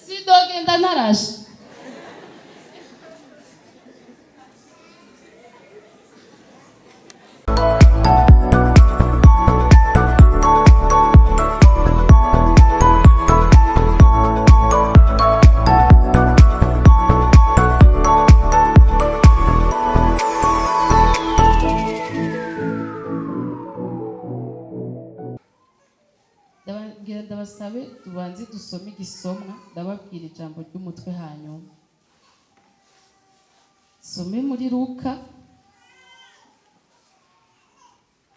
Sidogenda ntarashe. Ndababwira, ndabasabe tubanze dusome igisomwa, ndababwira ijambo ry'umutwe, hanyuma some muri Luka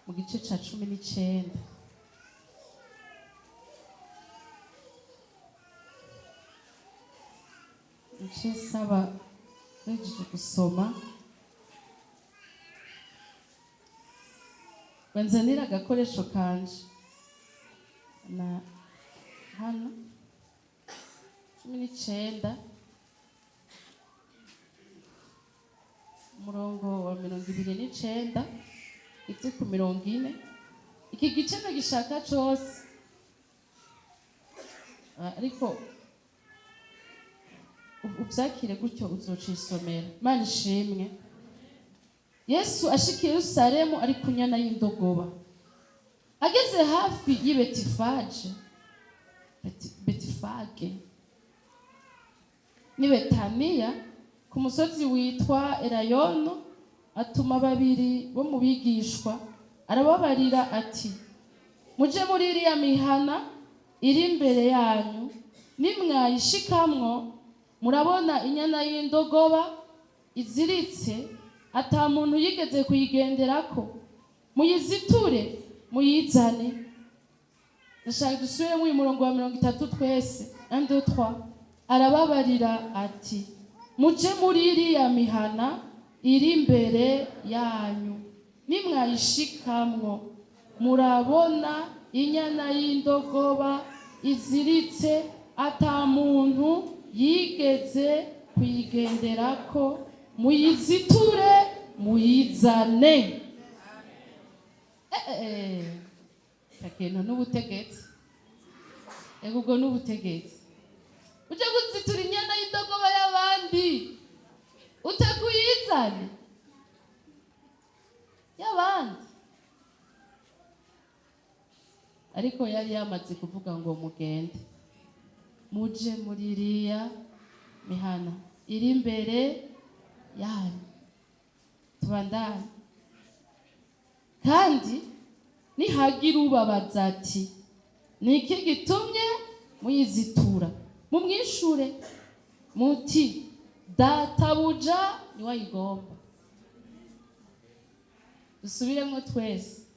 mu gice ca 19. Nce saba duhejeje gusoma banzanire agakoresho kanje na hano 19, umurongo wa 29 ibyo ku 40. Iki gice ndagishaka cose. Ariko uvyakire gutyo, uzocisomera. Imana ishimwe. Yesu ashikiye Yerusalemu ari ku nyana y'indogoba, ageze hafi y'i Betifaje, Betifage n'i Betaniya ku musozi witwa Elayono, atuma babiri bo mu bigishwa, arababarira ati: "Muje muri iriya mihana iri imbere yanyu, nimwayishikamwo murabona inyana y'indogoba iziritse, ata muntu yigeze kuyigenderako. Muyiziture muyizane." Ndashaka dusubiremo uyu murongo wa 30 twese. 1, 2, 3. Arababarira ati: "Muje muri iriya mihana iri imbere yanyu, nimwayishikamwo murabona inyana y'indogoba iziritse, ata muntu yigeze kuyigenderako. Muyiziture muyizane." Kakintu n'ubutegetsi. Ego, ubwo n'ubutegetsi. Uje kuzitura inyana y'indogoba y'abandi, utekuyizane y'abandi. Ariko yari yamaze kuvuga ngo: "Mugende, muje muri iriya mihana iri imbere yanyu." Tubandanye. "Kandi nihagira ubabaza ati: 'Ni iki gitumye muyizitura?' mumwishure muti: 'Databuja niwe ayigomba.'" Dusubiremo twese.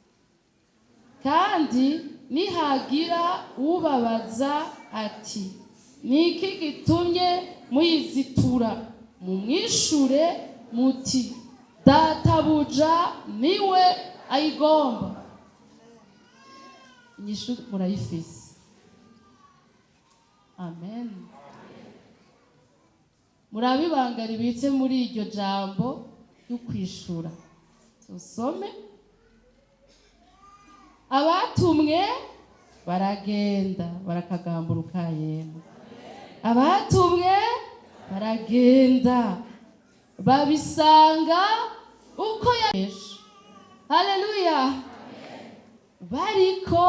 "Kandi nihagira ubabaza ati: 'Ni iki gitumye muyizitura?' mumwishure muti: 'Databuja niwe ayigomba.'" Inyishu murayifise. Amen. Murabe ibanga ribitse muri iryo jambo ryo kwishura. Tusome. Abatumwe baragenda, barakagamburuka. Yemwe, abatumwe baragenda, babisanga uko yaje. Haleluya! Bariko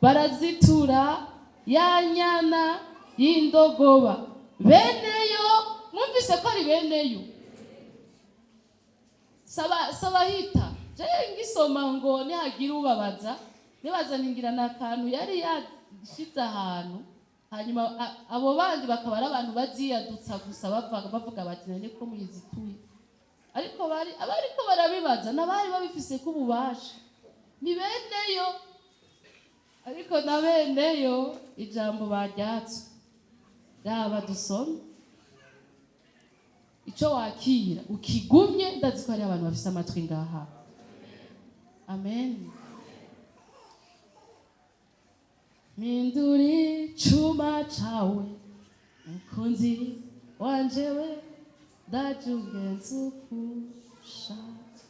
barazitura ya nyana y'indogoba, beneyo, mwumvise ko ari beneyo, saba sabahita. Je ngisoma ngo nihagira ubabaza, nibaza ningira ni akantu yari yashize ahantu, hanyuma abo bandi bakaba ari abantu baziyadutsa gusa, bavuga bati: "None ko muyizituye?" Ariko bari abariko barabibaza n'abari babifise ko ububasha ni beneyo. Ariko na beneyo ijambo baryatswe. Raba dusome. Ico wakira ukigumye. Ndazi ko hari abantu bafise amatwi ngaha. Amen. Mpindura icuma cawe, mukunzi wanje we, ndaje ungenza uko ushaka.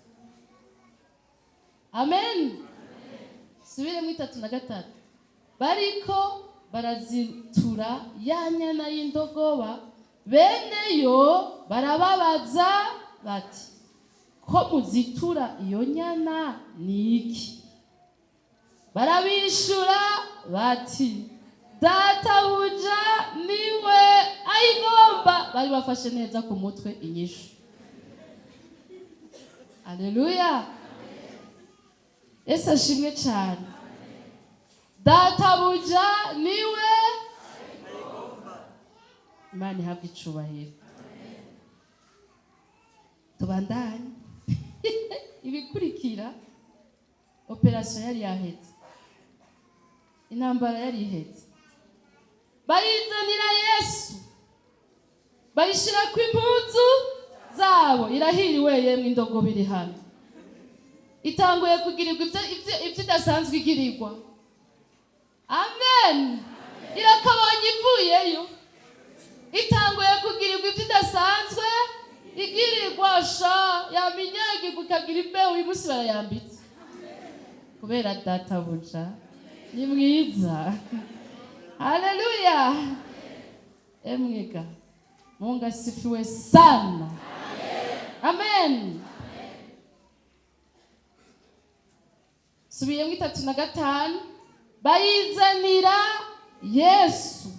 Amen. Subiremo 33. Bariko Barazitura ya nyana y'indogoba. Beneyo barababaza bati: "Ko muzitura iyo nyana ni iki?" Barabishura bati: "Databuja niwe ayigomba." Bari bafashe neza ku mutwe inyishu. Aleluya, Yesu ashimwe cyane. Databuja niwe. Imana ihabwa icubahiro. Tubandanye ibikurikira. Opération yari yahetse, intambara yari ihetse. Bayizanira Yesu, bayishyira ku impuzu zabo. Irahiriwe yemwe indogobe iri hano, itanguye kugirirwa ibyo idasanzwe igirirwa. Amen. Irakabonye ivuyeyo, itanguye kugirirwa ibyo idasanzwe igirirwa. Sha, yaminyagirwa ikagira imbeho, uyu munsi barayambitse kubera databuja ni mwiza. Haleluya! Emwega, Mungu asifiwe sana. Amen. Subiyemo 35. Bayizanira Yesu,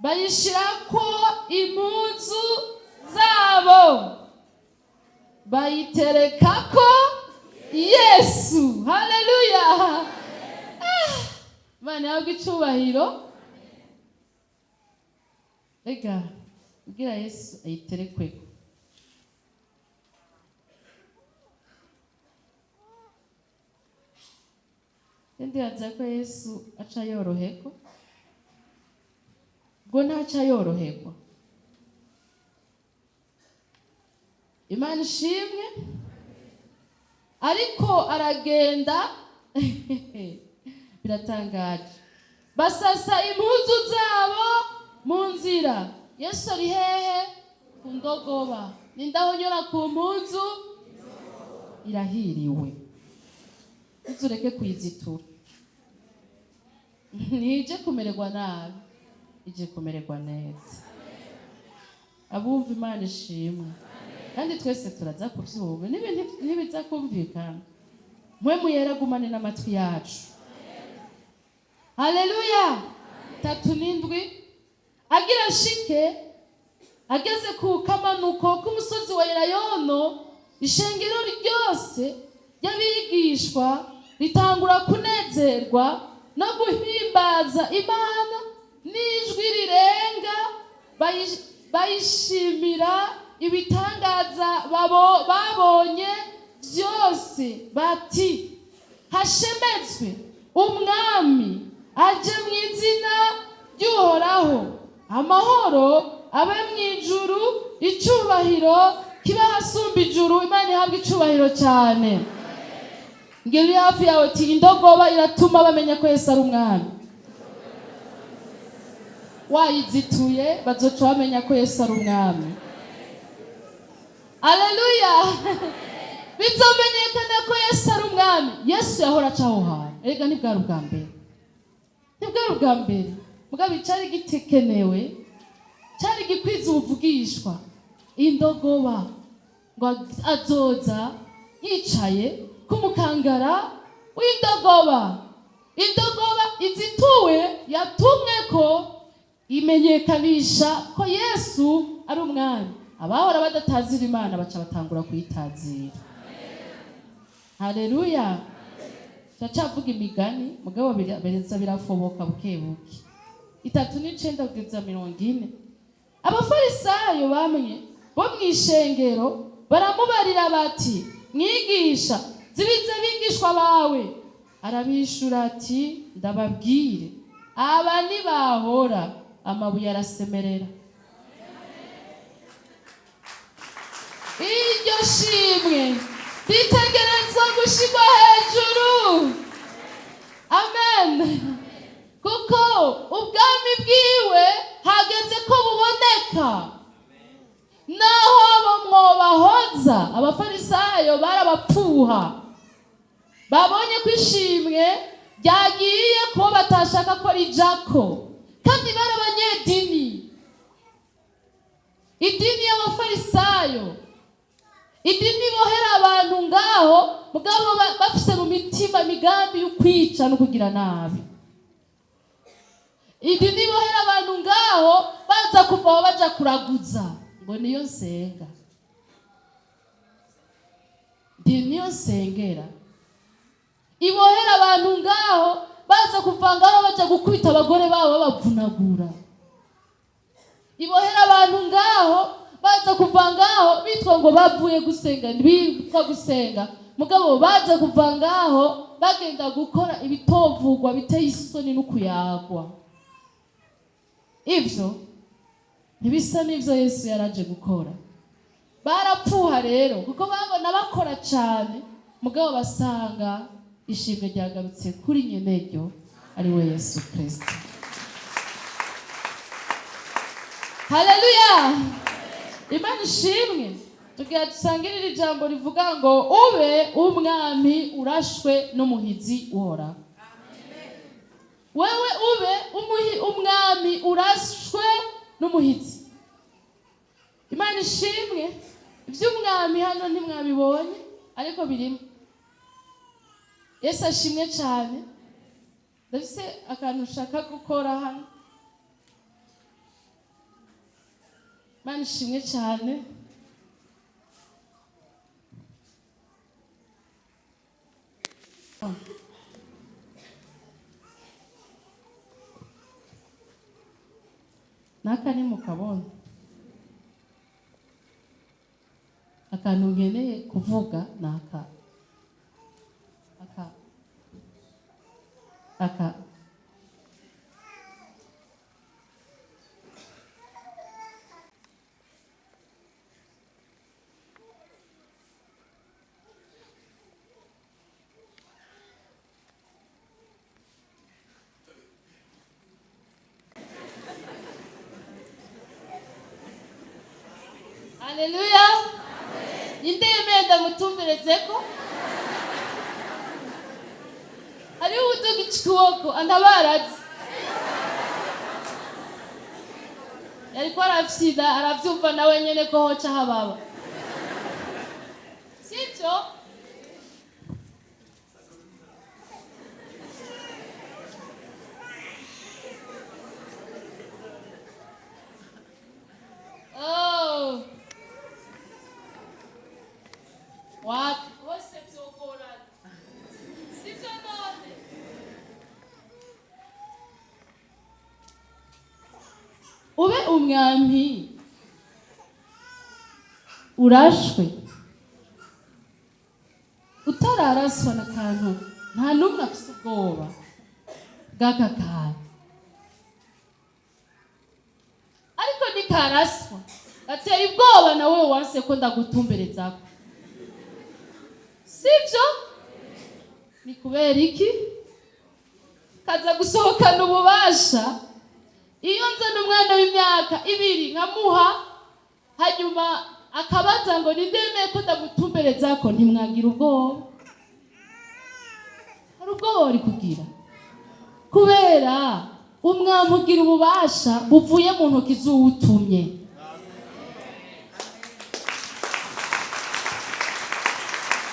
bayishyirako impuzu zabo, bayiterekako Yesu. Haleluya! Ah, Imana yahabwa icubahiro. Rega ubwira Yesu ayiterekweko. Ndibaza ko Yesu aca yoroherwa, ubwo ntaca yoroherwa. Imana ishimwe. Ariko aragenda, biratangaje. Basasa impuzu zabo mu nzira. Yesu ari hehe? Ku ndogoba. Nindahonyora ku mpuzu? Irahiriwe, uzureke kuyizitura. Ntije kumererwa nabi, ije kumererwa neza. Abumva, Imana ishimwe. Kandi twese turaza kubyumva n'ibintu ntibiza kumvikana. Mwe muyera gumane n'amatwi yacu. Haleluya! 37. Agira shike, ageze ku kamanuko k'umusozi wa Elayono, ishengero ryose ry'abigishwa ritangura kunezerwa no guhimbaza Imana n'ijwi rirenga, bayishimira ibitangaza babonye byose, bati: "Hashemetswe umwami aje mu izina ry'Uhoraho! Amahoro abe mu ijuru, icyubahiro kiba ahasumba ijuru." Imana ihabwa icubahiro cyane. Ngira uri hafi yawe ati: "Indogoba iratuma bamenya ko Yesu ari umwami." Wayizituye, bazoca bamenya ko Yesu ari umwami. Aleluya! Bizomenyekana ko Yesu ari umwami. Yesu yahora aca aho hantu. Erega ntibwari ubwa mbere, ntibwari ubwa mbere. Mugabo icari gitekenewe cari gikwiza ubuvugishwa indogoba, ngo azoza yicaye ku mukangara w'indogoba. Indogoba izituwe yatumwe ko imenyekanisha ko Yesu ari umwami. Abahora badatazira Imana baca batangura kuyitazira. Haleluya! Turacavuga imigani, mugabo bireza birafoboka buke buke. 39 kugeza 40. Abafarisayo bamwe bo mu ishengero baramubarira bati: "Mwigisha, zibize abigishwa bawe." Arabishura ati: "Ndababwire, aba ntibahora, amabuye arasemerera." Iryo shimwe ritegerezwa gushyirwa hejuru. Amen. Kuko ubwami bwiwe hageze ko buboneka, naho abo mwobahoza. Abafarisayo barabapfuha, babonye ko ishimwe ryagiye kuba batashaka ko rijako. Kandi bari abanyedini, idini y'Abafarisayo, idini bohera abantu ngaho, mugabo bafise mu mitima imigambi yo kwica no kugira nabi. Idini bohera abantu ngaho, baza kuva aho baja kuraguza ngo niyo nsenga, niyo nsengera. Ibohera abantu ngaho, baza kuva ngaho baja gukubita abagore babo babavunagura. Ibohera abantu ngaho, baza kuva ngaho bitwa ngo bavuye gusenga, bitwa gusenga, mugabo baza kuva ngaho bagenda gukora ibitovugwa biteye isoni no kuyagwa. Ivyo ntibisa n'ivyo Yesu yaraje gukora. Barapfuha rero kuko babona bakora cyane, mugabo basanga ishimwe ryagarutse kuri nyeneryo, ari we Yesu Kristo. Haleluya, Imana ishimwe. Tugira dusangirire ijambo rivuga ngo ube umwami urashwe n'umuhizi uhoraho. Wewe ube umwami urashwe n'umuhizi. Imana ishimwe. Iby'umwami hano ntimwabibonye, ariko birimo. Yesu ashimwe cyane. Ndafise akantu ushaka gukora hano. Imana ishimwe cyane. Naka ntimukabona akantu nkeneye kuvuga, ni aka aka aka. Haleluya! Ninde yemeye ndamutumberezeko? Hariho uwuduga ikiboko antabarazi, yariko arafyina, aravyumva nawe nyene ko hoca hababa, sivyo? Oh. Wapi hose vyogorana, sivyo none? Ube umwami urashwe, utararaswa n'akantu, nta n'umwe afise ubwoba bw'aka kantu, ariko nikaraswa gateye ubwoba. Nawe wanse ko ndagutumberezako, sivyo? Ni kubera iki kaza gusohokana ububasha? Iyo nzana umwana w'imyaka 2 nkamuha, hanyuma akabaza ngo nindemeye ko ndamutumberezako, ntimwagira ubwoba? Hari ubwoba bari kugira, kubera umwami ugira ububasha buvuye mu ntoki z'uwutumye.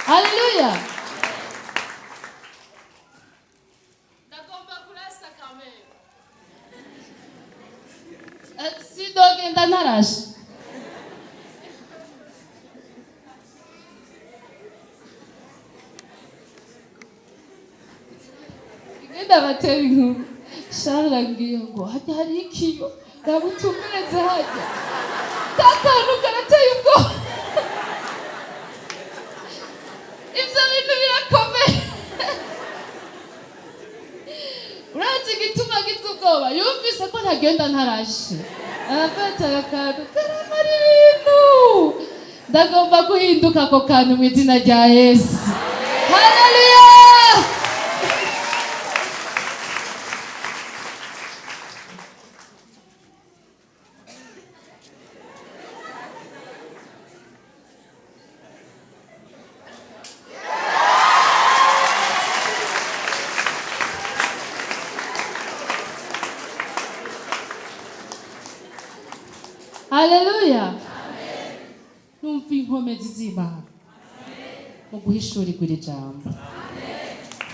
Haleluya! Ndagomba kurasa kamere, sidogenda ntarashe. Igenda batera inkuru. Charles ambwiye ngo hajya hari ikiyo ndagutumbereze, hajya ka kantu karateye ubwoba, ibyo bintu birakomeye. Urazi igituma agize ubwoba? Yumvise ko ntagenda ntarashe, arafata akantu karamara ibintu. Ndagomba guhinduka ako kantu mu izina rya Yesu. Haleluya! Haleluya. Numva inkomezi z'Imana mu guhishurirwa iri jambo.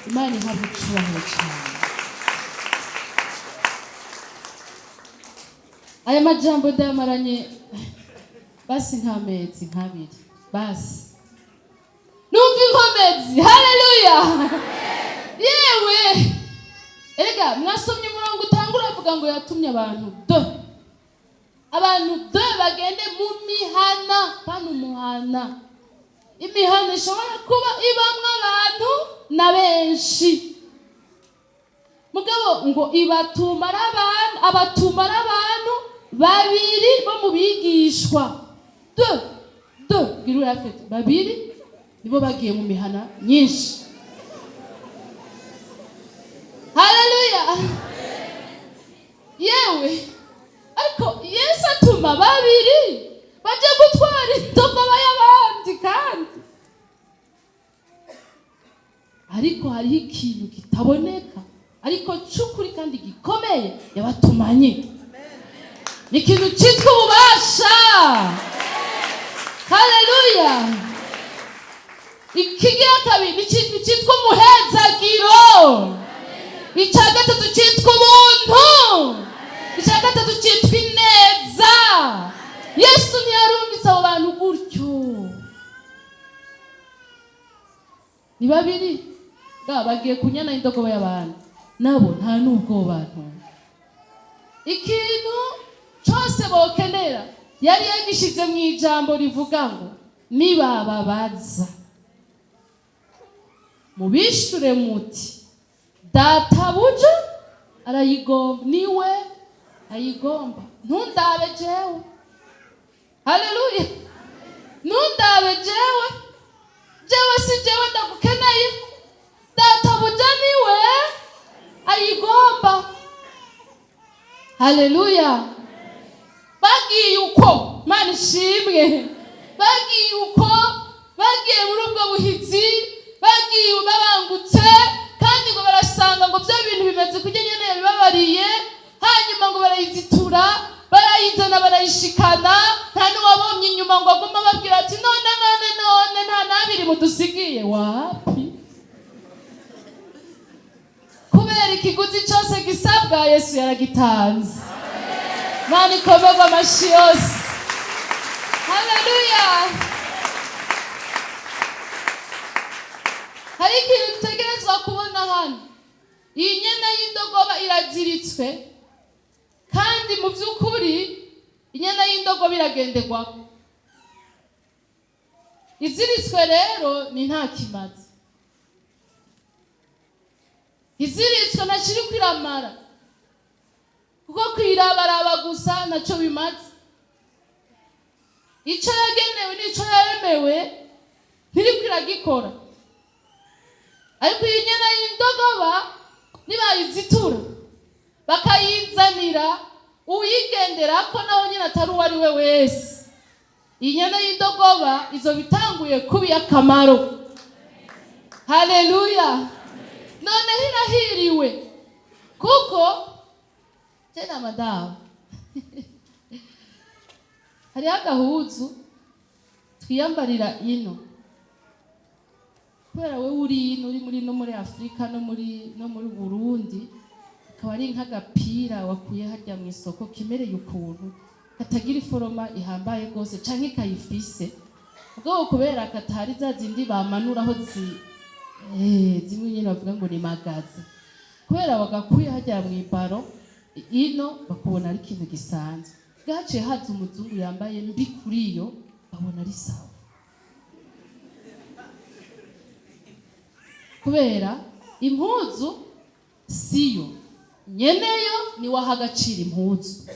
Imana ihabwa icubahiro cyane. Aya majambo ndayamaranye basi nk'amezi nk'abiri basi. Numva inkomezi. Haleluya. Yewe, erega mwasomye umurongo utangura avuga ngo yatumye abantu do abantu do bagende mu mihana. Pano umuhana, imihana ishobora kuba ibamwo abantu na benshi, mugabo ngo ibatumara abantu, abatumara abantu babiri bo mu bigishwa. Do do gira urafite babiri nibo bagiye mu mihana nyinshi. Haleluya. Yewe, ariko Yesu atuma babiri baje gutwara indogoba y'abandi, kandi ariko hariho ikintu kitaboneka ariko c'ukuri kandi gikomeye yabatumanye. Ni ikintu cyitwa ububasha. Haleluya. Ikigira kabiri ni ikintu cyitwa umuhezagiro. Icya gatatu cyitwa ubuntu. Icya gatatu cyitwa ineza. Yesu ntiyarungitse abo bantu gutyo. Ni babiri bagiye kunyana indogobe y'abantu, nabo nta n'ubwo bantu. Ikintu cyose bokenera yari yagishize mu ijambo rivuga ngo nibababaza mubishure muti databuja arayigomba, niwe ayigomba. Ntundabe jewe. Haleluya. Ntundabe jewe, jewe si jewe ndagukeneye, databuja niwe ayigomba. Haleluya. Bagiye uko, Mana ishimwe, bagiye uko, bagiye muri ubwo buhizi, bagiye babangutse, kandi ngo barasanga ngo bya bintu bimeze kujya nyene yabibabariye. Hanyuma ngo barayizitura, barayizana, barayishikana, nta n'uwabomye inyuma ngo agume ababwira ati none none none nta n'abiri mudusigiye. Wapi, kubera ikiguzi cyose gisabwa Yesu yaragitanze. Mana ikomerwe amashi yose. Haleluya. Hari ikintu dutegerezwa kubona hano. Iyi nyana y'indogoba iraziritswe, kandi mu by'ukuri inyana y'indogoba iragenderwako. Iziritswe rero ni nta kimazi, iziritswe ntakiri kwiramara, kuko kwirabaraba gusa ntacyo bimaze. Icyo yagenewe n'icyo yaremewe ntiriko iragikora. Ariko iyi nyana y'indogoba nibayizitura bakayizanira uyigendera ko naho nyine atari uwo ari we wese, iyi nyana y'indogoba izo bitanguye kuba iy'akamaro. Haleluya. Noneho irahiriwe kuko jena madamu hariho agahuzu twiyambarira ino, kubera wewe uri ino, uri muri no muri Afrika no muri Burundi, akaba ari nk'agapira wakuye harya mu isoko kimereye ukuntu katagira iforoma ihambaye rwose canke kayifise, ubwo kubera katari za zindi bamanuraho zimwe nyine bavuga ngo ni magazi, kubera bagakuye harya mu ibaro ino bakubona ari ikintu gisanzwe. Bwaciye haza umuzungu yambaye mbi kuri iyo babona ari sawa, kubera impuzu siyo nyeneyo ni waha agaciro impuzu.